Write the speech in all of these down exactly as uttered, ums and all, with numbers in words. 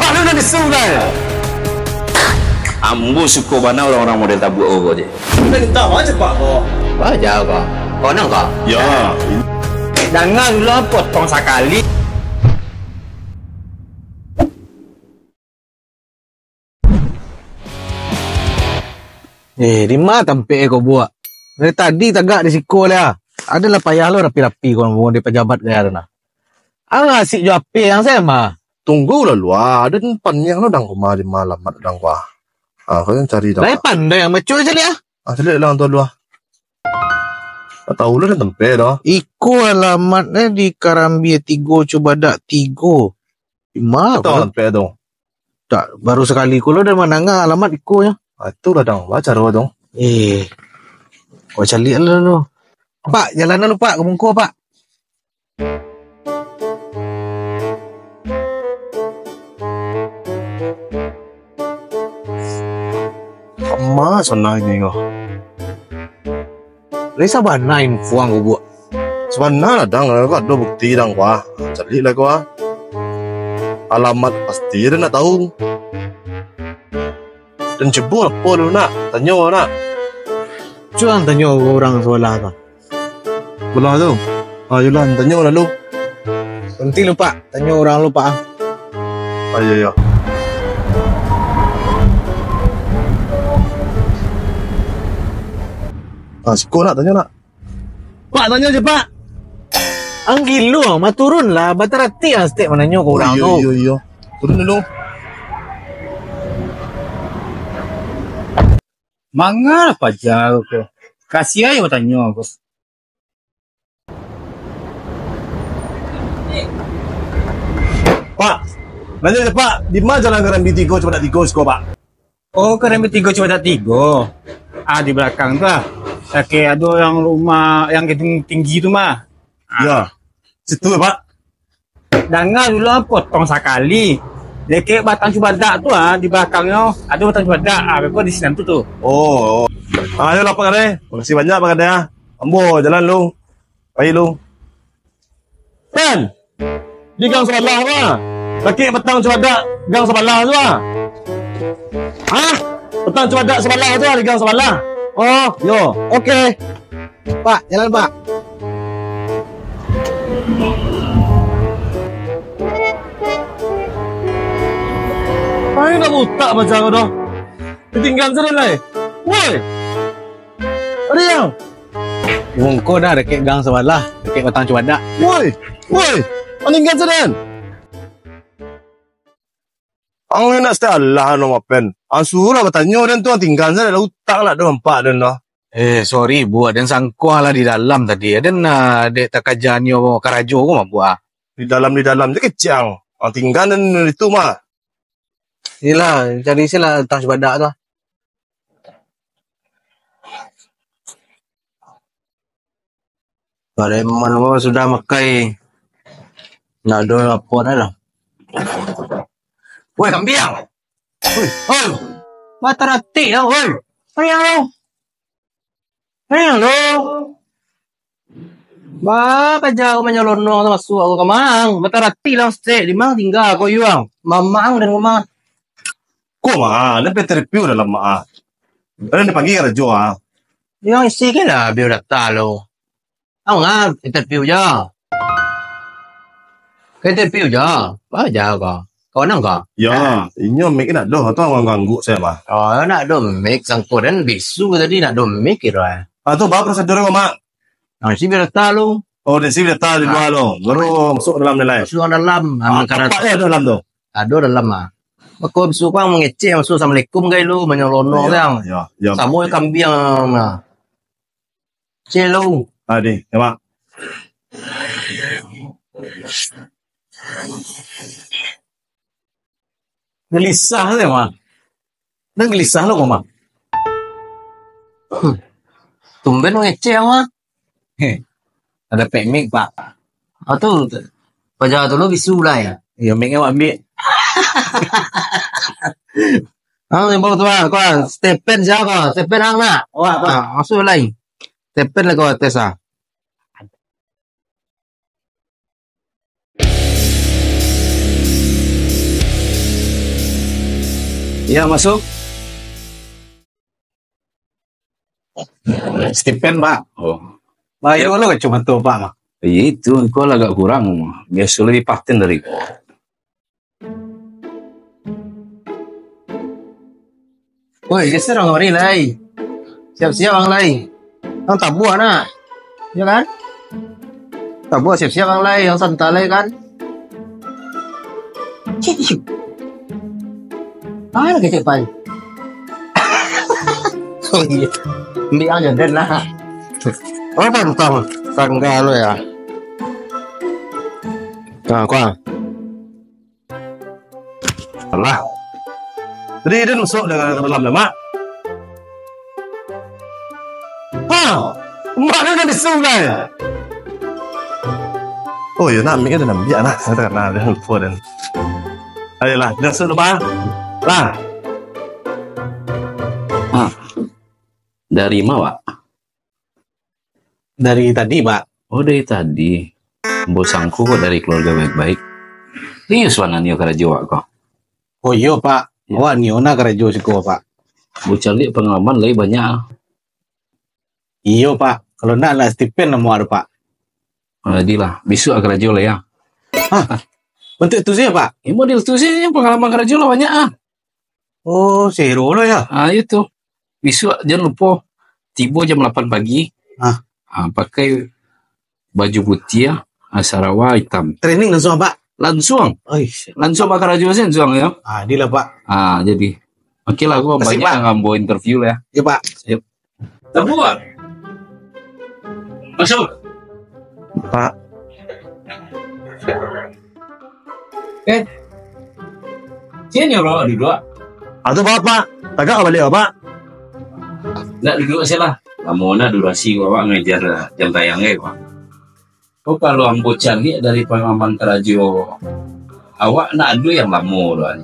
Anu nan disungai. Ambo suko bana urang-urang model tabuak ko je. Minta aja, Pak, ko. Aja ko. Kau nang ko? Ya. Danga dulu potong sakali. Eh, di ma tampek ko buak? Dari tadi tagak di siko lah. Adalah payah lo rapi-rapi ko di pejabat kaya tu nah. Ang asik jo ape ang saya mah. Tunggu lah luar, ada paniang lo dang rumah di ma alamat dang kuah. Ah, kau yang cari dang. Lai pandai ang maco caliak ah. Ah, caliak lah tu luar. Tak tahu lah dah tempe dah. Iko alamat eh di Karambia tigo Cubadak tigo. Di ma? Tahu tempe tu. Tak, baru sakali ko lo dari mandanga alamat iko nyo. Ah, itulah dang, baca ro tu. Eh, kau caliak lah lo. Pak, jalan dulu Pak, ke Bungkua Pak. Kama sana ini ko. Lai sabana info ang ko buak? Sabana lah dang, ado bukti dang kuah. Caliak lah kuah. Alamat pasti ado nak tahu. Dan cubo apo dulu nak? Tanyo nak. Cubo tanyo urang sabalah tu. Sabalah tu. Ah, yolah, tanyo lalu. Nanti lu Pak, tanyo urang lu Pak. Ah, iyo, iyo. Ah, siko nak tanyo nak. Pak, tanyo je, Pak. Ang gilo, mah turun lah. Bataratik lah stek mananyo ka urang tu. Iyo, iyo, iyo. Turun dulu. Manga lah paja ko. Kasiah yo batanyo ko. Pak, nanyo je, Pak. Di ma jalan Karambia tigo, Cubadak tigo siko, Pak? Oh, Karambia tigo Cubadak tigo. Ah, di balakang tu lah. Sakik ado yang rumah yang gedung tinggi tu mah. Ah. Yo. Situ, Pak. Danga dulu ah, potong sakali. Dakek batang cubadak tu ah, di balakangnyo ado batang cubadak. Ah, beko di sinan tu tu. Oh, oh. Ah, ayolah, Pak Kadai. Makasih banyak, Pak Kadai ah. Ambo jalan lu. Pai lu. Pen. Di gang sabalah tu ah. Dakek batang cubadak gang sabalah tu ah. Hah? Batang cubadak sabalah tu ah, di gang sabalah. Oh, yo. Oke. Pak, jalan, Pak. Pai nak butak macam tu doh. Ditinggan sajo lai. Woi. Ariang. Mungko dah dakek gang sabalah, dakek batang cubadak. Woi, woi, paninggan sadan. Ang nak setia Allah no mapen. Ang suruh lah batanyo dan tu ang tinggan sadan lah utak lah do nampak dan dah. Eh, sorry, buah dan sangkuah lah di dalam tadi. Dan nah, dek takajanyo karajo ko mah buah. Di dalam, di dalam je kecang. Ang tinggan dan itu mah. Iyalah, cari silah batang cubadak tu. Preman ko sudah makai. Ndak ado apo dah lah. Woi, kambiang. Woi, oi. Bataratik lah, woi. Sayang lo. Sayang lo. Ba, kaja ko manyalonong tu masuak ko ka mang. Bataratik lah, Ustaz. Di mang tingga ko yuang. Mamang dan rumah. Ko mah, dah interview dalam mah. Dah dipanggil karajo ah. Yang isi kan lah biodata lo. Ang ah, interview ja. Ka interview ja. Ba ja ka. Kawan ang ka? Ya, inyo mic nak doh atau ang ganggu saya bah. Oh, nak doh mic sangko dan bisu tadi nak doh mic kiro eh. Ah, tu bah prosedur ko mak. Ang isi biodata lo. Oh, di sini biodata di luar lo. Baru masuk dalam nilai. Masuk dalam. Ah, apa ya dalam tu? Ado dalam ah. Mako bisu ko ang mangecek masuk assalamualaikum gai lo manyalonong yang. Ya, ya. Samo kambiang nah. Celo. Adi, ya, Mak. Gelisah tu, Mak. Nan gelisah lo, Mak. Hmm. Tumben mangecek, Mak. Heh. Ada pemik, Pak. Ah, tu. Paja tu lo bisu lah ya. Yo, mik awak ambil. Ah, yang baru tu ah, kau Stephen siapa? Stephen ang nak. Awak apa? Ah, masuk lain. Stephen lah kau tes ah. Ya, masuk. Stipen, Pak. Oh. Bayo lo kacomato, Pak, mah. Iya itu, engkau lah agak kurang. Biasa lebih paten dari kau. Woi, geser ang lai. Siap-siap ang lai. Ang tabuah nak. Ya kan? Tabuah siap-siap ang lai, ang santai lai kan? Cik, cik. Mana kecek pai? Oh iya. Ambil ang jaden lah. Apa tentang tangga lo ya? Nah, kau. Alah. Jadi, den masuk dalam, dalam lemak. Ha! Mak kan di sungai. Oh, yo, nak ambil kan, nak ambil, nak. Saya tak kenal, dia lupa, dan. Ayolah, den masuk lemak. Lah. Ha. Dari ma, Wak? Dari tadi, Pak. Oh, dari tadi. Ambo sangko kok dari keluarga baik-baik. Iyo, suanan nio karajo awak ko. Oh, iyo, Pak. Iyo. Awak nio nah karajo siko, Pak. Ambo caliak pangalaman lai banyak. Iyo, Pak. Kalau ndak, lah stipen lah muak tu, Pak. Ah, jadilah. Bisuak karajo lah, ya. Hah? Bantuak tu sajo, Pak? Iyo, model tu sajo, pangalaman karajo lah banyak, ah. Oh, sero lo ya? Ah, iyo tu. Bisuak jan lupo. Tibo jam lapan pagi. Ah. Ah, pakai baju putiah, ah, sarawa itam. Training langsuang, Pak? Langsuang. Oish. Langsuang bakarajo se langsuang, yo. Ah, jadilah, Pak. Ah, jadi. Oke lah, ko banyak Pak. Yang ambo interview lah, ya. Yo, Pak. Siap. Tabuak. Masuk. Pak. Eh. Sini lo duduak. Ado, Pak, Pak. Tagak baliak, Pak. Ndak, duduak se lah. Lamo nah durasi awak ngajar jam tayang, eh, Pak. Ko kalau ambo caliak dari pangalaman karajo awak, ndak ado yang lamo doh.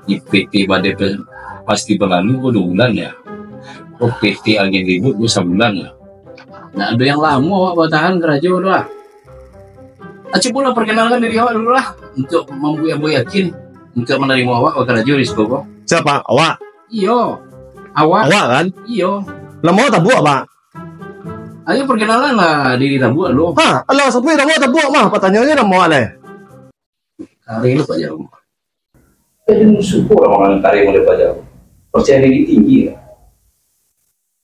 Di P T Badai Pe-, Pasti Balalu ko duo bulan ya. Ko P T Angin Ribut ko sabulan ya. Ndak ado yang lamo awak batahan karajo doh. Ah, cubolah perkenalkan diri awak dulu lah, untuk mambuek ambo yakin, untuk manarimo awak bakarajo di siko ko. Sia? Awak? Iyo. Awak. Awak kan? Iyo. Namo tabuak, Pak? Ayo, perkenalanlah diri tabuak dulu. Ha, alah, sapo namo tabuak mah? Patanyo se namo awak lai. Kari lo Pak Jarum. Jadi musuh ko urang-urang kari model Pak Jarum. Percaya diri tinggi lah.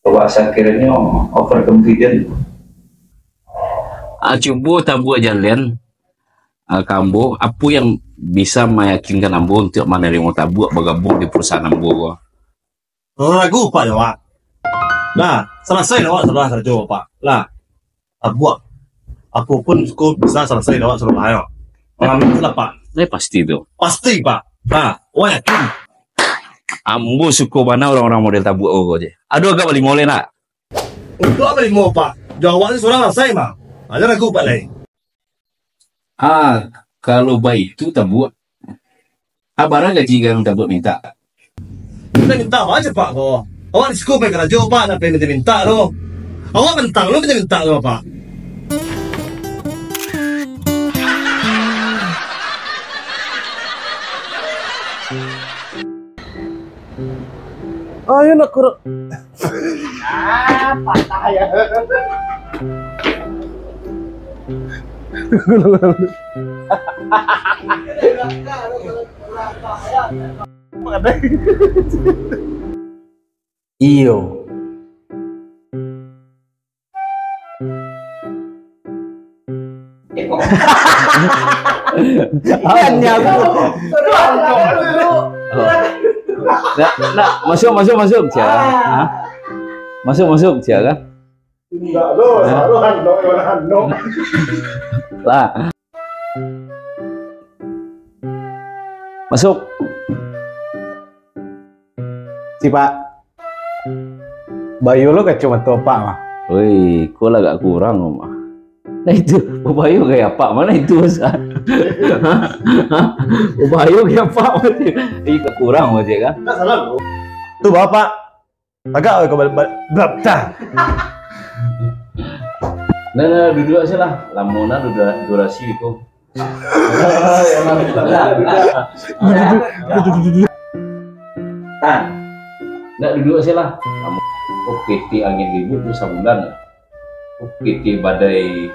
Bahasa kironyo overconfident. Ah, cubo tabuak jaleh, ah, ka ambo, apo yang bisa mayakinkan ambo untuak manarimo tabuak bagabuang di perusahaan ambo ko? Ragu, Pak, yo, Pak. Nah, salasai lah awak sudah karajo, Pak. Lah, tabuak. Apo pun suko bisa salasai lah awak sudah, yo. Mangambil lah, Pak. Lai pasti tu. Pasti, Pak. Nah, awak yakin? Ambo suko bana urang-urang model tabuak ko je. Ado agak balimo lai, nak? Untuak balimo, Pak. Jo awak ni surang salasai mah. Ado ragu, Pak, lai? Ah, kalau baitu tabuak, ah, bara gaji nan tabuak mintak? Mintak-mintak apo se, Pak, ko? Awak di siko pai karajo, Pak, ndak pai mintak-mintak tu. Awak mantang lo mintak-mintak tu, Pak. Ayo nak kurang. Ah, patah ya. Iyo. Ikan nyabu. Oh. Nak, nak, masuk, masuk, masuk, sia. Ha? Masuk, masuk, sia, kan? Indak doh, salah, no, no, no. Lah. Masuk. Si Pak. Bayo lo kacomato Apak mah. Oi, ko lah agak kurang, Mak. Nah itu, babayo gaya Apak, mana itu, Ustaz? Babayo gaya Apak, mana itu? Ih, agak kurang, Ustaz, kan? Tak salah, bro. Tu, Bapak. Tagak, kau bal-, bal-, blap, dah. Nah, nah, duduak se lah. Lamo nah dura-, durasi ko. Duduak, duduak, duduak, duduak. Ndak duduak se lah. Kamu, oh, P T angin ribut tu sabulan lah. Oh, P T badai,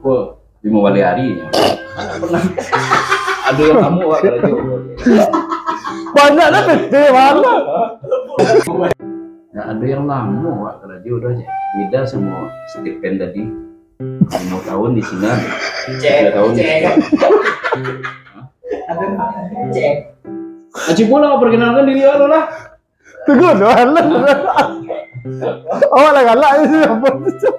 oh, limo baleh ari nyo. Mana pernah? Ado yang lamo awak karajo. Banyak lah P T, banyak. Nah, ado yang lamo awak karajo dah je. Beda samo Stephen tadi. Limo tahun di Cina. Cek, tiga tahun di cek. Cina. Hah? Cek. Ah, cubolah perkenalkan diri awak dulu lah. Tunggu dulu, alah. Awak lah galak ni, apa tu?